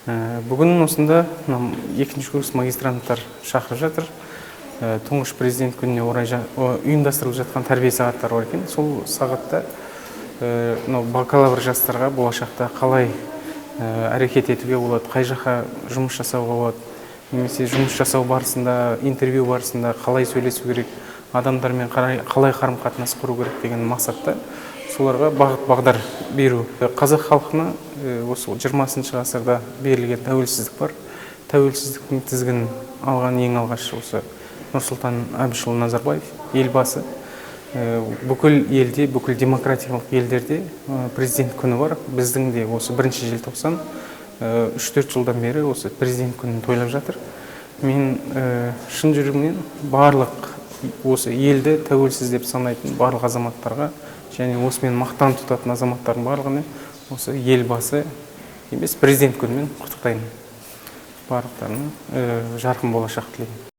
Бүгін осында мына екінші курс магистранттар шақырып жатыр. Тұңғыш Президент күніне орай ұйымдастырылып жатқан тәрбие сағаттары бар екен. Сол сағатта мынау бакалавр жастарға болашақта қалай әрекет етуге болады, қай жаққа жұмыс жасауға болады, немесе жұмыс жасау барысында, интервью барысында қалай сөйлесу керек, адамдармен қалай қарым қатынас құру керек деген мақсатта соларға бағыт бағдар беру. Қазақ халқына осы 20-шы ғасырда берілген тәуелсіздік бар. Тәуелсіздіктің тізгінін алған ең алғаш осы Нұрсұлтан Әбішұлы Назарбаев, Елбасы. Бүкіл елде, бүкіл демократиялық елдерде Президент күні бар. Біздің де осы 1 желтоқсан 3-4 жылдан бері осы Президент күнін тойлап жатыр. Мен шын жүрегімнен барлық осы елді тәуелсіз деп санайтын барлық азаматтарға және осымен мақтан тұтатын азаматтардың барлығына осы Елбасы емес, Президент күнімен құттықтаймын. Барлықтарына жарқын болашақ тілеймін.